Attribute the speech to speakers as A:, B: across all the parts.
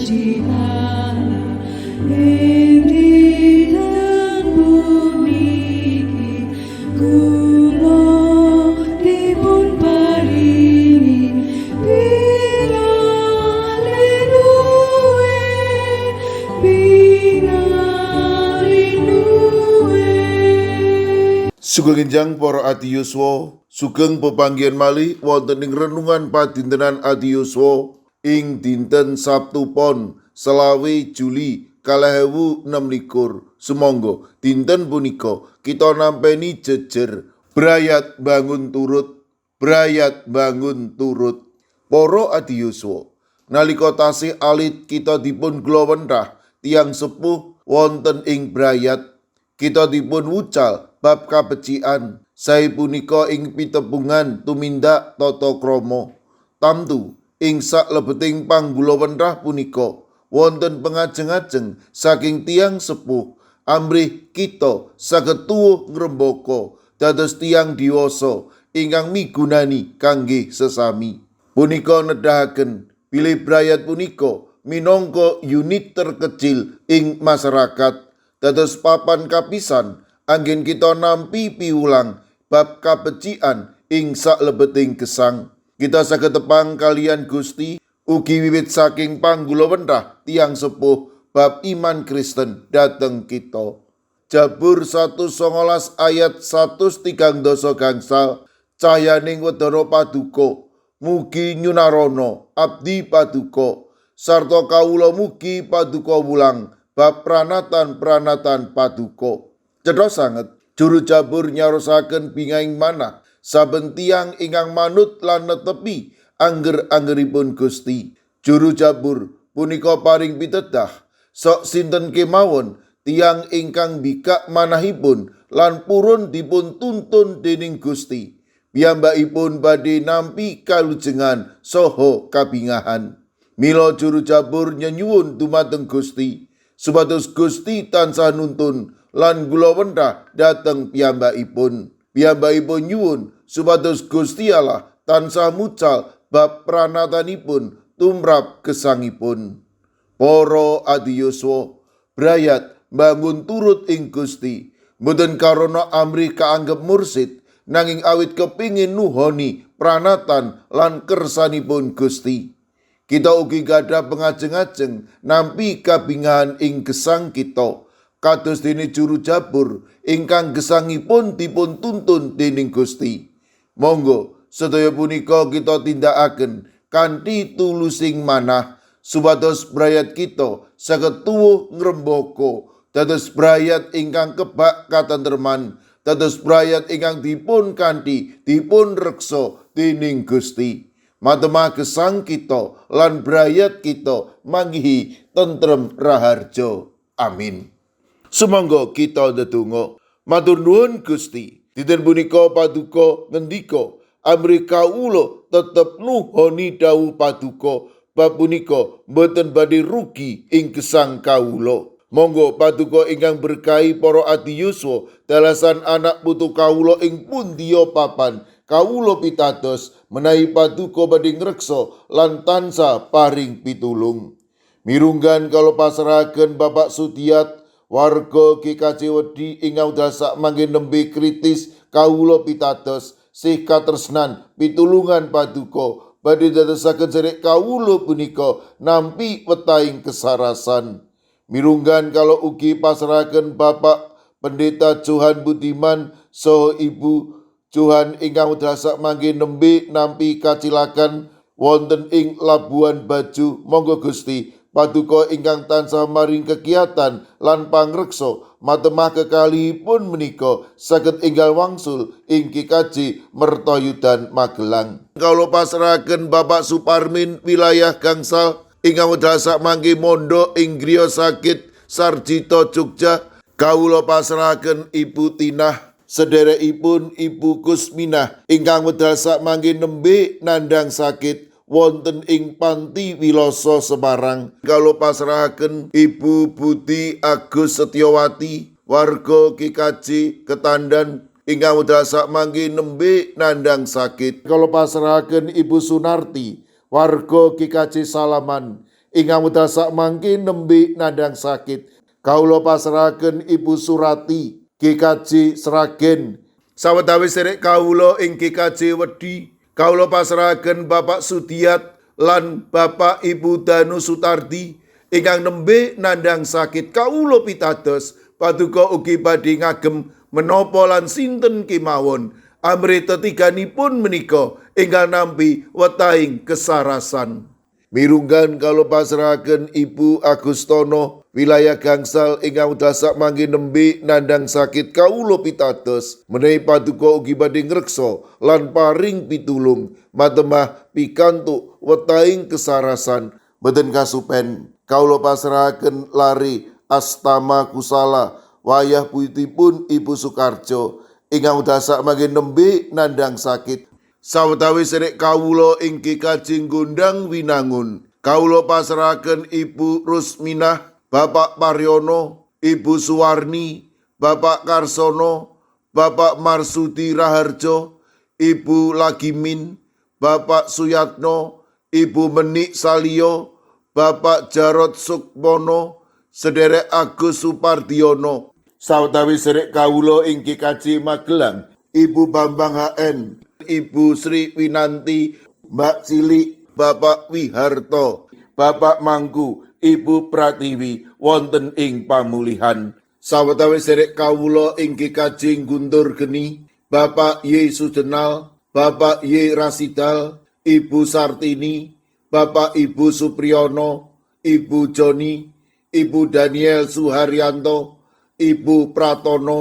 A: Gusti Allah ing dinten puniki kula dipun paringi bingah linuwih, bingah linuwih.
B: Sugeng enjang, para adi yuswa, sugeng pepanggihan malih wonten ing renungan padintenan adi yuswa ing dinten Sabtu Pon 25 Juli 2026. Sumangga dinten punika kita nampeni jejer brayat bangun turut, brayat bangun turut. Para adi yuswa, nalika tasih alit kita dipun gulawentah tiyang sepuh wonten ing brayat. Kita dipun wucal bab kabecikan, sae punika ing pitepungan tumindak tata krama. Tamtu ing saklebeting panggulawentah punika wonten pengajeng-ajeng saking tiyang sepuh amrih kita saged tuwuh ngrembaka dados tiyang diwasa ingkang migunani kangge sesami. Punika nedahaken bilih brayat punika minangka unit terkecil ing masyarakat, dados papan kapisan anggen kita nampi piwulang bab kabecikan ing saklebeting gesang. Kita saged tepang kaliyan Gusti ugi wiwit saking panggulawentah tiyang sepuh bab iman Kristen dhateng kita. Jabur 119 ayat 130 gangsal, cahyaning wedana paduka mugi nyunarana abdi paduka, sarta kawula mugi paduka wulang bab pranatan-pranatan paduka. Cetha sanget juru jabur nyarosaken bingahing manah saben tiyang ingkang manut lan netepi angger-anggeripun Gusti. Juru jabur punika paring pitedah sok sinten kemawon tiyang ingkang mbikak manahipun lan purun dipun tuntun dening Gusti, piyambakipun badhe nampi kalujengan saha kabingahan. Mila juru jabur nyenyuwun dumateng Gusti supados Gusti tansah nuntun lan gulawentah dhateng piyambakipun. Piyambakipun nyuwun supados Gusti Allah tansah mucal bab pranatanipun tumrap gesangipun. Para adi yuswa, brayat bangun turut ing Gusti mboten karana amrih kaanggep mursid, nanging awit kepingin nuhoni pranatan lan kersanipun Gusti. Kita ugi gadah pengajeng-ajeng nampi kabingahan ing gesang kita kados dene juru jabur ingkang gesangipun dipun tuntun dening Gusti. Monggo sedaya punika kita tindakaken kanthi tulusing manah supados brayat kita saged tuwuh ngrembaka dados brayat ingkang kebak katentreman, dados brayat ingkang dipun kanthi dipun reksa dening Gusti. Matemah gesang kita lan brayat kita manggihi tentrem raharja. Amin. Sumangga kita ndedonga. Matur nuwun, Gusti. Dinten punika paduka ngendika amrih kawula tetep nuhoni dawuh paduka, bab punika mboten badhe rugi ing gesang kawula. Monggo paduka ingkang berkahi para adi yuswa dalasan anak putu kawula ing pundiya papan kawula pitados menawi paduka badhe ngreksa lan tansah paring pitulung. Mirunggan kawula pasrahaken Bapak Sudiat, warga GKJ Wedi ingkang wekdal sakmangke nembe kritis, kawula pitados sih katresnan pitulungan paduka badhe dadosaken sedherek kawula punika nampi wetahing kesarasan. Mirunggan kawula ugi pasrahaken Bapak Pendeta Johan Budiman saha Ibu Johan ingkang wekdal sakmangke nembe nampi kacilakan wonten ing Labuan Bajo. Monggo Gusti paduka ingkang tansah maring kegiatan lan pangreksa matemah kekalihipun menika saged enggal wangsul ing GKJ Mertoyudan, Magelang. Kawula pasrahaken Bapak Suparmin, wilayah Gangsal, ingkang wekdal sakmangke mondok ing griya sakit Sarjito, Jogja. Kawula pasrahaken Ibu Tinah, sederekipun Ibu Kusminah, ingkang wekdal sakmangke nembe nandhang sakit wonten ing Panti Wiloso, Semarang. Kawula pasrahaken Ibu Budi Agus Setiawati, warga GKJ Ketandan, ingkang wekdal sakmangke nembe nandhang sakit. Kawula pasrahaken Ibu Sunarti, warga GKJ Salaman, ingkang wekdal sakmangke nembe nandhang sakit. Kawula pasrahaken Ibu Surati GKJ Sragen. Sawetawis sedherek kawula ing GKJ Wedi, kawula pasrahaken Bapak Sudiat lan Bapak Ibu Danu Sutardi ingkang nembe nandhang sakit. Kawula pitados paduka ugi badhe ngagem menapa lan sinten kemawon amrih tetiganipun menika enggal nampi wetahing kesarasan. Mirunggan kawula pasrahaken Ibu Agustono wilayah Gangsal ingkang wekdal sakmangke nembe nandhang sakit. Kawula pitados menawi paduka ugi badhe ngreksa lan paring pitulung matemah pikantuk wetahing kesarasan. Boten kasupen kawula pasrahaken lare Astama Kusala wayah buyutipun Ibu Sukarjo ingkang wekdal sakmangke nembe nandhang sakit. Sawetawis sedherek kawula ing GKJ Gondang Winangun, kawula pasrahaken Ibu Rusminah, Bapak Paryono, Ibu Suwarni, Bapak Karsono, Bapak Marsudi Raharjo, Ibu Lagimin, Bapak Suyatno, Ibu Menik Salio, Bapak Jarod Sukmono, Sederek Agus Supardiono. Sawetawis sedherek kawula ing GKJ Magelang, Ibu Bambang HN, Ibu Sri Winanti, Mbak Cilik, Bapak Wiharto, Bapak Mangku, Ibu Pratiwi wonten ing pamulihan. Sawetawis sedherek kawula ing GKJ Guntur Geni, Bapak Y Sujenal, Bapak Y Rasidal, Ibu Sartini, Bapak Ibu Supriyono, Ibu Joni, Ibu Daniel Suharyanto, Ibu Pratono,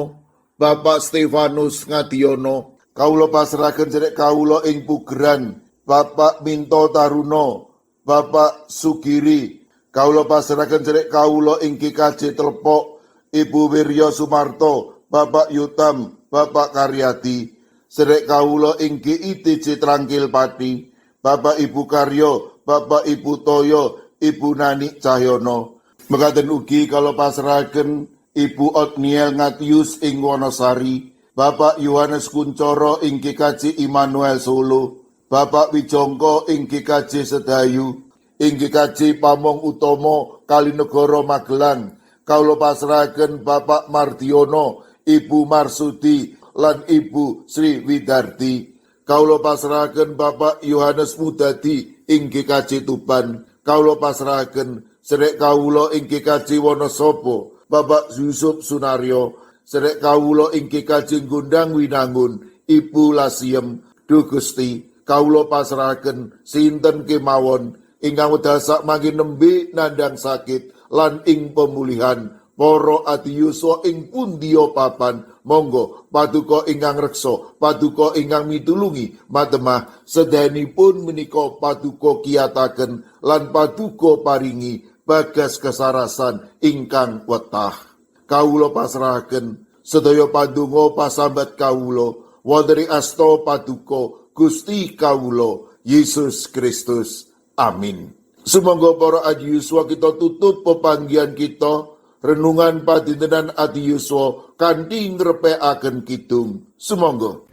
B: Bapak Stefanus Ngadiono. Kawula pasrahaken sedherek kawula ing Pugeran, Bapak Minto Taruno, Bapak Sugiri. Kawula pasrahaken sedherek kawula ing GKJ Telepok, Ibu Wirya Sumarto, Bapak Yutam, Bapak Karyadi. Sedherek kawula ing GITJ Trangkil Pati, Bapak Ibu Karyo, Bapak Ibu Toyo, Ibu Nani Cahyono. Mekaten ugi kawula pasrahaken Ibu Otniel Ngatius ing Wonosari, Bapak Yohanes Kuncoro ing GKJ Immanuel Solo, Bapak Wijongko ing GKJ Sedayu, ing GKJ Pamong Utomo Kalinegoro Magelang. Kawula pasrahaken Bapak Mardiono, Ibu Marsudi lan Ibu Sri Widardi. Kawula pasrahaken Bapak Yohanes Mudadi ing GKJ Tuban. Kawula pasrahaken sedherek kawula ing GKJ Wonosobo, Bapak Yusuf Sunaryo. Sedherek kawula ing GKJ Gondang Winangun, Ibu Lasiem. Duh Gusti, kawula pasrahaken sinten kemawon ingkang wekdal sakmangke nembe nandhang sakit lan ing pemulihan. Para adiyuswa ing pundiya papan, monggo paduka ingkang reksa, paduka ingkang mitulungi matemah sedayanipun menika paduka kiyataken lan paduka paringi bagas kesarasan ingkang wetah. Kawula pasrahaken sedaya pandonga pasambat kawula wonten ing asta paduka Gusti kawula Yesus Kristus. Amin. Sumangga para adiyuswa kita tutup pepanggihan kita renungan padintenan adiyuswa kanthi ngrepekaken kidung. Sumangga.